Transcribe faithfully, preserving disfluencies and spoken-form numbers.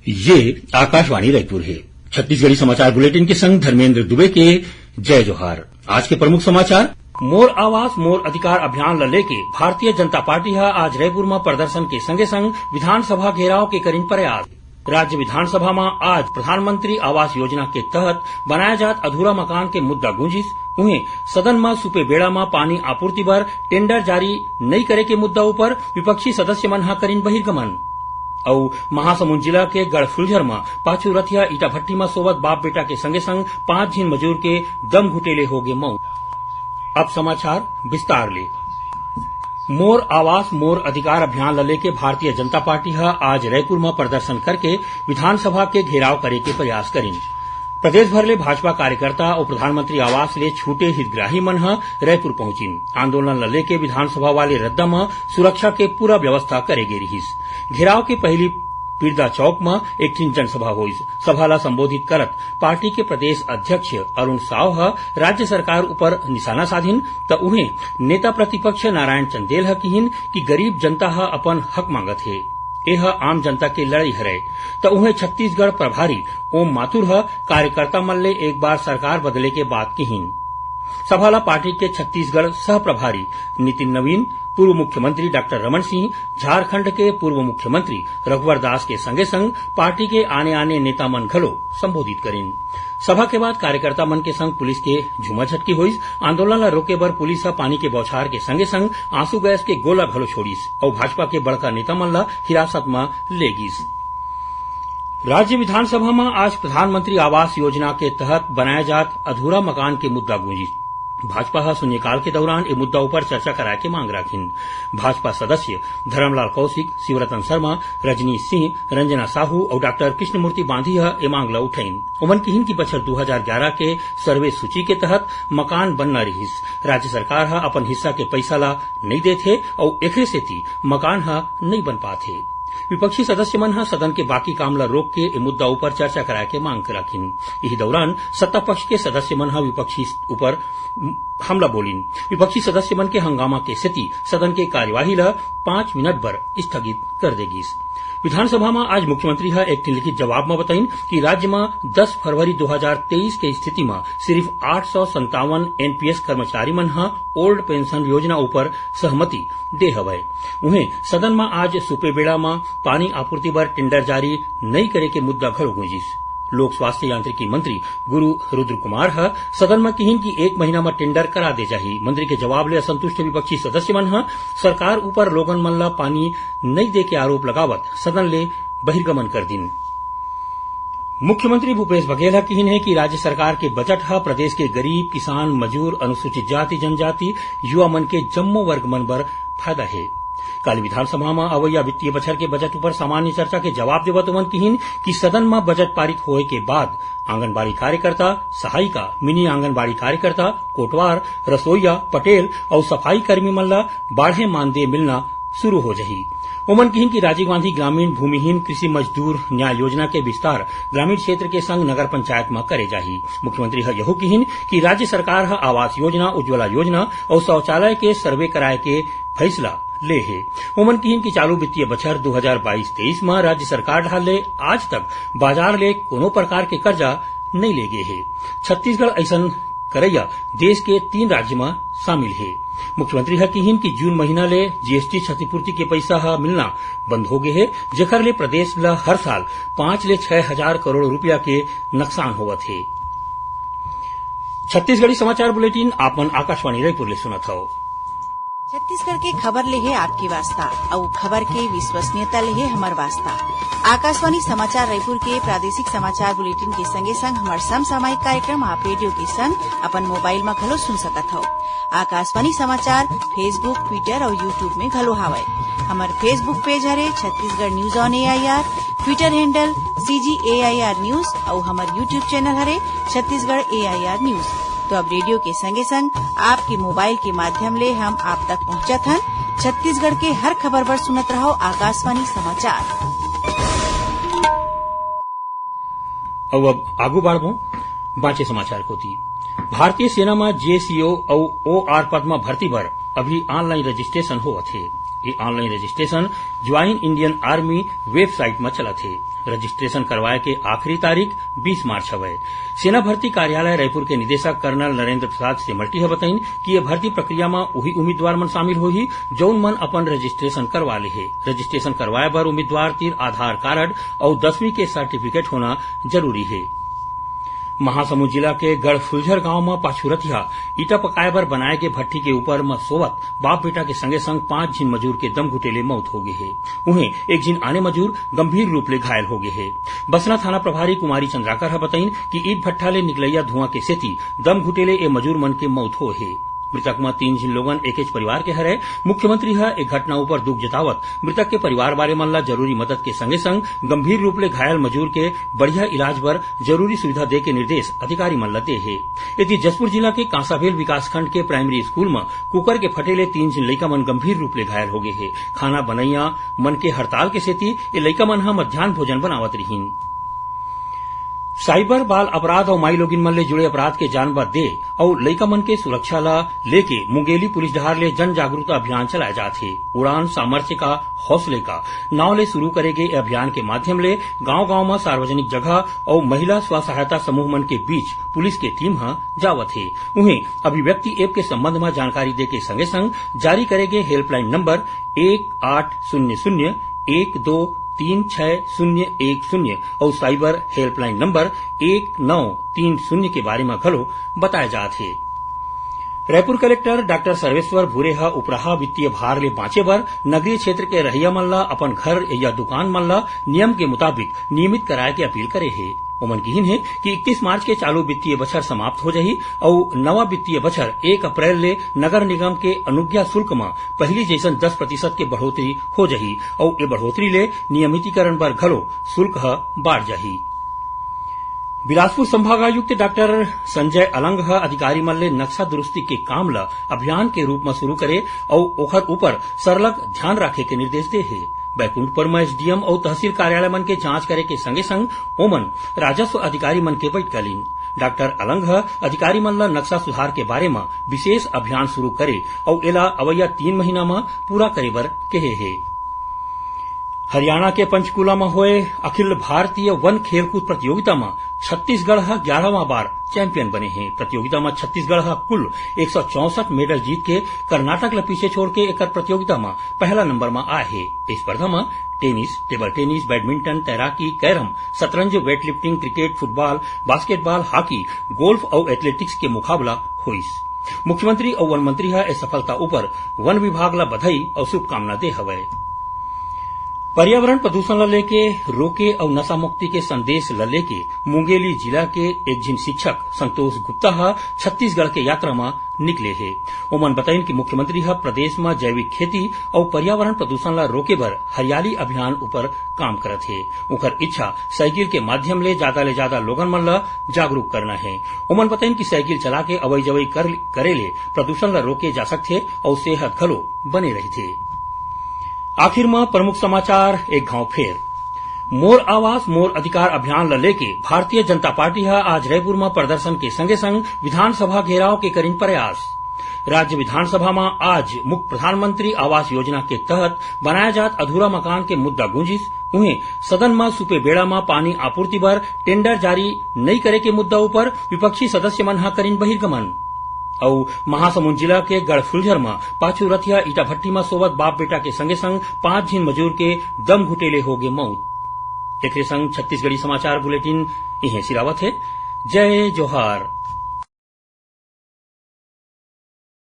ये आकाशवाणी रायपुर हे। छत्तीसगढ़ी समाचार बुलेटिन के संग धर्मेंद्र दुबे के जय जोहार। आज के प्रमुख समाचार। मोर आवास मोर अधिकार अभियान ल लेके भारतीय जनता पार्टी ह आज रायपुर म प्रदर्शन के संगे संग विधानसभा घेराव के करिन प्रयास। राज्य विधानसभा म आज प्रधानमंत्री आवास योजना के तहत बनाए जात अधूरा मकान के मुद्दा गूंजिस। उहें, सदन म सुपे बेड़ा म पानी आपूर्ति बर टेंडर जारी नइ करे के मुद्दा ऊपर विपक्षी सदस्य मन ह करिन बहिर्गमन। अउ महासमुंद जिला के गढ़फुलझर म पाछू रथिया ईटा भट्टी म सोवत बाप बेटा के संगे संग पांच झिन मजूर के दम घुटे ले होगे मउत। अब समाचार विस्तार ले। मोर आवास मोर अधिकार अभियान ल लेके भारतीय जनता पार्टी ह आज रायपुर म प्रदर्शन करके विधानसभा के घेराव करे के प्रयास करिन। प्रदेश भर ले भाजपा कार्यकर्ता अउ प्रधानमंत्री आवास ले छूटे हितग्राही मन ह रायपुर पहुंचिन। आंदोलन ल लेके विधानसभा वाले रद्दा म सुरक्षा के पूरा व्यवस्था करे गे रिहिस। घेराव के पहिली बिरदा चौक म एक ठिन जनसभा होइस। सभा ला संबोधित करत पार्टी के प्रदेश अध्यक्ष अरुण साव ह राज्य सरकार ऊपर निशाना साधिन, त उहें नेता प्रतिपक्ष नारायण चंदेल ह किहिन कि गरीब जनता ह अपन हक मांगत हे, एह आम जनता के लड़ाई हरय। त उहें छत्तीसगढ़ प्रभारी ओम माथुर ह कार्यकर्ता मन ले एक बार सरकार बदले के बात किहिन। सभा ला पार्टी के छत्तीसगढ़ सह प्रभारी नितिन नवीन, पूर्व मुख्यमंत्री डॉक्टर रमन सिंह, झारखंड के पूर्व मुख्यमंत्री रघुवर दास के संगे संग पार्टी के आने-आने नेता मन घलो संबोधित करिन। सभा के बाद कार्यकर्ता मन के संग पुलिस के झूमाझटकी होइस। आंदोलन ला रोके बर पुलिस ह पानी के बौछार के संगे संग आंसू गैस के गोला घलो छोड़िस अउ भाजपा के बड़का नेता मन ला हिरासत म ले गिस। राज्य विधानसभा म आज प्रधानमंत्री आवास योजना के तहत बनाए जात अधूरा मकान के मुद्दा गूंजिस। भाजपा ह शून्यकाल के दौरान ए मुद्दा ऊपर चर्चा कराए के मांग राखिन। भाजपा सदस्य धर्मलाल कौशिक, शिवरतन शर्मा, रजनीश सिंह, रंजना साहू अउ डॉक्टर कृष्णमूर्ति बांधी ह ए मांग ल उठइन। ओमन किहिन कि बछर दू हजार ग्यारह के सर्वे सूची के तहत मकान बनना रिहिस। राज्य सरकार ह अपन हिस्सा के पइसा ला नइ देथे अउ एखरे सेती मकान ह नइ बन पात हे। विपक्षी सदस्य मन ह सदन के बाकी काम ल रोक के ए मुद्दा ऊपर चर्चा कराए के मांग राखिन। इही दौरान सत्ता पक्ष के सदस्य मन ह विपक्षी ऊपर हमला बोलिन। विपक्षी सदस्य मन के हंगामा के सेती सदन के कार्यवाही ल पांच मिनट बर स्थगित कर दे गिस। विधानसभा म आज मुख्यमंत्री ह एक ठिन लिखित जवाब म बताइन कि राज्य म दस फरवरी दो हजार तेईस के स्थिति म सिर्फ आठ सौ संतावन एनपीएस कर्मचारी मन ह ओल्ड पेंशन योजना ऊपर सहमति दे हवय। उहें, सदन म आज सुपे बेड़ा म पानी आपूर्ति बर टेंडर जारी नइ करे के मुद्दा घलो गूंजिस। लोक स्वास्थ्य यांत्रिकी मंत्री गुरु रुद्र कुमार ह सदन म किहिन कि एक महीना म टेंडर करा दे जाही। मंत्री के जवाब ले असंतुष्ट विपक्षी सदस्य मन ह सरकार ऊपर लोगन मन ल पानी नइ दे के आरोप लगावत सदन ले बहिर्गमन कर दिन। मुख्यमंत्री भूपेश बघेल ह किहिन हे कि राज्य सरकार के बजट ह प्रदेश के गरीब, किसान, मजूर, अनुसूचित जाति जनजाति, युवा मन के जम्मो वर्ग मन बर फायदा हे। काली विधानसभा म अवइया वित्तीय बछर के बजट ऊपर सामान्य चर्चा के जवाब देवत ओमन किहिन कि सदन म बजट पारित होए के बाद आंगनबाड़ी कार्यकर्ता, सहायिका, मिनी आंगनबाड़ी कार्यकर्ता, कोटवार, रसोइया, पटेल अउ सफाई कर्मी मन ल बाढ़े मानदेय मिलना शुरू हो जही। ओमन किहिन कि राजीव गांधी ग्रामीण भूमिहीन कृषि मजदूर न्याय योजना के विस्तार ग्रामीण क्षेत्र के संग नगर पंचायत म करे जाही। मुख्यमंत्री ह यहू किहिन कि राज्य सरकार ह आवास योजना, उज्ज्वला योजना अउ शौचालय के सर्वे कराए के फैसला ले हे। ओमन किहिन कि चालू वित्तीय बछर दू हजार बाईस तेईस म राज्य सरकार डहार ले आज तक बाजार ले कोनो प्रकार के कर्जा नइ ले गे हे। छत्तीसगढ़ अइसन करइया देश के तीन राज्य म शामिल हे। मुख्यमंत्री ह किहिन कि जून महीना ले जीएसटी क्षतिपूर्ति के पइसा ह मिलना बंद हो गे हे, जेखर ले प्रदेश ल हर साल पांच ले छह हजार करोड़ रुपया के नुकसान होवत हे। छत्तीसगढ़ी समाचार बुलेटिन आप मन आकाशवाणी रायपुर ले सुनत हव। छत्तीसगढ़ के खबर ले हे आपके वास्ता, अउ खबर के विश्वसनीयता ले हे हमर वास्ता। आकाशवाणी समाचार रायपुर के प्रादेशिक समाचार बुलेटिन के संगे संग हमर समसामयिक कार्यक्रम आप रेडियो के संग अपन मोबाइल म घलो सुन सकत हव। आकाशवाणी समाचार Facebook, Twitter अउ YouTube में घलो हावय। हमर Facebook पेज हरे Chhattisgarh news on AIR, Twitter handle CG AIR news अउ हमर YouTube चैनल हरे छत्तीसगढ़ एआईआर न्यूज। तो अब रेडियो के संगे संग आपके मोबाइल के माध्यम ले हम आप तक पहुंचत हन छत्तीसगढ़ के हर खबर बर सुनत रहव आकाशवाणी समाचार। अउ अब आगू बाढ़बो बांचे समाचार कोती। भारतीय सेना म जेसीओ अउ ओआर पद म भर्ती बर अभी ऑनलाइन रजिस्ट्रेशन होवत हे। ये online registration join Indian army website म चलत हे। रजिस्ट्रेशन करवाए के आखिरी तारीख बीस मार्च हवय। सेना भर्ती कार्यालय रायपुर के निदेशक कर्नल नरेंद्र प्रसाद सेमल्टी ह बताइन कि ये भर्ती प्रक्रिया म उही उम्मीदवार मन शामिल होही, जउन मन अपन रजिस्ट्रेशन करवा ले हे। रजिस्ट्रेशन करवाए बर उम्मीदवार तीर आधार कारड अउ दसवीं के सर्टिफिकेट होना जरूरी हे। महासमुंद जिला के गढ़फुलझर गांव म पाछू रतिहा ईटा पकाए बर बनाए गे भट्ठी के ऊपर म सोवत बाप बेटा के संगे संग पांच झिन मजूर के दम घुटे ले मौत हो गे हे। उहें, एक झिन आने मजूर गंभीर रूप ले घायल हो गे हे। बसना थाना प्रभारी कुमारी चंद्राकर ह बताइन कि ईट भट्ठा ले निकलइया धुआं के सेती दम घुटे ले ए मजूर मन के मौत होए हे। मृतक म तीन झिन लोगन एकेच परिवार के हरय। मुख्यमंत्री ह ए घटना ऊपर दुख जतावत मृतक के परिवार वाले मन ला जरूरी मदद के संगे संग गंभीर रूप ले घायल मजूर के बढ़िया इलाज बर जरूरी सुविधा दे के निर्देश अधिकारी मन ला दे हे। एती जशपुर जिला के कांसाबेल विकासखंड के प्राइमरी स्कूल म कुकर के फटे ले तीन झिन लइका मन गंभीर रूप ले घायल हो गे हे। खाना बनइया मन के हड़ताल के सेती ए लइका मन ह मध्यान्ह भोजन बनावत रिहिन। साइबर बाल अपराध अउ माईलोगिन मन ले जुड़े अपराध के जान बर दे अउ लइका मन के सुरक्षा ला लेके मुंगेली पुलिस डहार ले जन जागरूकता अभियान चलाए जात हे। उड़ान सामर्थ्य का हौसले का नांव ले शुरू करे गे ए अभियान के माध्यम ले गांव-गांव म सार्वजनिक जगह अउ महिला स्व सहायता समूह मन के बीच पुलिस के टीम ह जावत हे। उहें, अभिव्यक्ति ऐप के संबंध म जानकारी दे के संगे संग जारी करे गे हेल्पलाइन नंबर एक आठ शून्य शून्य एक दो तीन छह शून्य एक शून्य अउ साइबर हेल्पलाइन नंबर एक नौ तीन शून्य के बारे म घलो बताए जात हे। रायपुर कलेक्टर डॉक्टर सर्वेश्वर भूरे ह उपराहा वित्तीय भार ले बांचे बर नगरीय क्षेत्र के रहइया मन ला अपन घर या दुकान मन ला नियम के मुताबिक नियमित कराए के अपील करे हे। ओमन किहिन हे कि इकतीस मार्च के चालू वित्तीय बछर समाप्त हो जही अउ नवा वित्तीय बछर एक अप्रैल ले नगर निगम के अनुज्ञा शुल्क म पहिली जइसन दस प्रतिशत के बढ़ोतरी हो जही अउ ए बढ़ोतरी ले नियमितीकरण बर घलो शुल्क ह बाढ़ जाही। बिलासपुर संभागायुक्त डॉक्टर संजय अलंग ह अधिकारी मन ले नक्शा दुरुस्ती के काम ल अभियान के रूप म शुरू करे अउ ओखर ऊपर सरलग ध्यान राखे के निर्देश दे हे। बैकुंठपुर म एसडीएम अउ तहसील कार्यालय मन के जांच करे के संगे संग ओमन राजस्व अधिकारी मन के बैठका लीन। डॉक्टर अलंग ह अधिकारी मन ल नक्शा सुधार के बारे म विशेष अभियान शुरू करे अउ एला अवइया तीन महीना म पूरा करे बर कहे हे। हरियाणा के पंचकूला म होए अखिल भारतीय वन खेलकूद प्रतियोगिता म छत्तीसगढ़ ह ग्यारहवां बार चैंपियन बने हे। प्रतियोगिता म छत्तीसगढ़ ह कुल एक सौ चौसठ मेडल जीत के कर्नाटक ल पीछे छोड़ के एकर प्रतियोगिता म पहला नंबर म आए हे। ए स्पर्धा म टेनिस, टेबल टेनिस, बैडमिंटन, तैराकी, कैरम, शतरंज, weightlifting, cricket, football, basketball, hockey, golf अउ एथलेटिक्स के मुकाबला होइस। मुख्यमंत्री अउ वन मंत्री ह ए सफलता ऊपर वन विभाग ल बधाई अउ शुभकामना दे हवय। पर्यावरण प्रदूषण ल लेके रोके अउ नशा मुक्ति के संदेश ल लेके मुंगेली जिला के एक झिन शिक्षक संतोष गुप्ता ह छत्तीसगढ़ के यात्रा म निकले हे। ओमन बताइन कि मुख्यमंत्री ह प्रदेश म जैविक खेती अउ पर्यावरण प्रदूषण ल रोके बर हरियाली अभियान ऊपर काम करत हे। उंकर इच्छा साइकिल के माध्यम ले जादा ले जादा लोगन मन ल जागरूक करना हे। ओमन बताइन कि साइकिल चला के अवई जवई कर, करे ले प्रदूषण ल रोके जा सकथे अउ सेहत घलो बने रहिथे। आखिर म प्रमुख समाचार एक घांव फेर। मोर आवास मोर अधिकार अभियान ल लेके भारतीय जनता पार्टी ह आज रायपुर म प्रदर्शन के संगे संग विधानसभा घेराव के करिन प्रयास। राज्य विधानसभा म आज मुख्य प्रधानमंत्री आवास योजना के तहत बनाए जात अधूरा मकान के मुद्दा गूंजिस। उहें, सदन म सुपे बेड़ा म पानी आपूर्ति बर टेंडर जारी नइ करे के मुद्दा ऊपर विपक्षी सदस्य मन ह करिन बहिर्गमन। अउ महासमुंद जिला के गढ़फुलझर म पाछू रथिया ईटा भट्टी म सोवत बाप बेटा के संगे संग पांच झिन मजूर के दम घुटे ले होगे मउत। एकरे संग छत्तीसगढ़ी समाचार बुलेटिन इहें सिरावत हे। जय जोहार।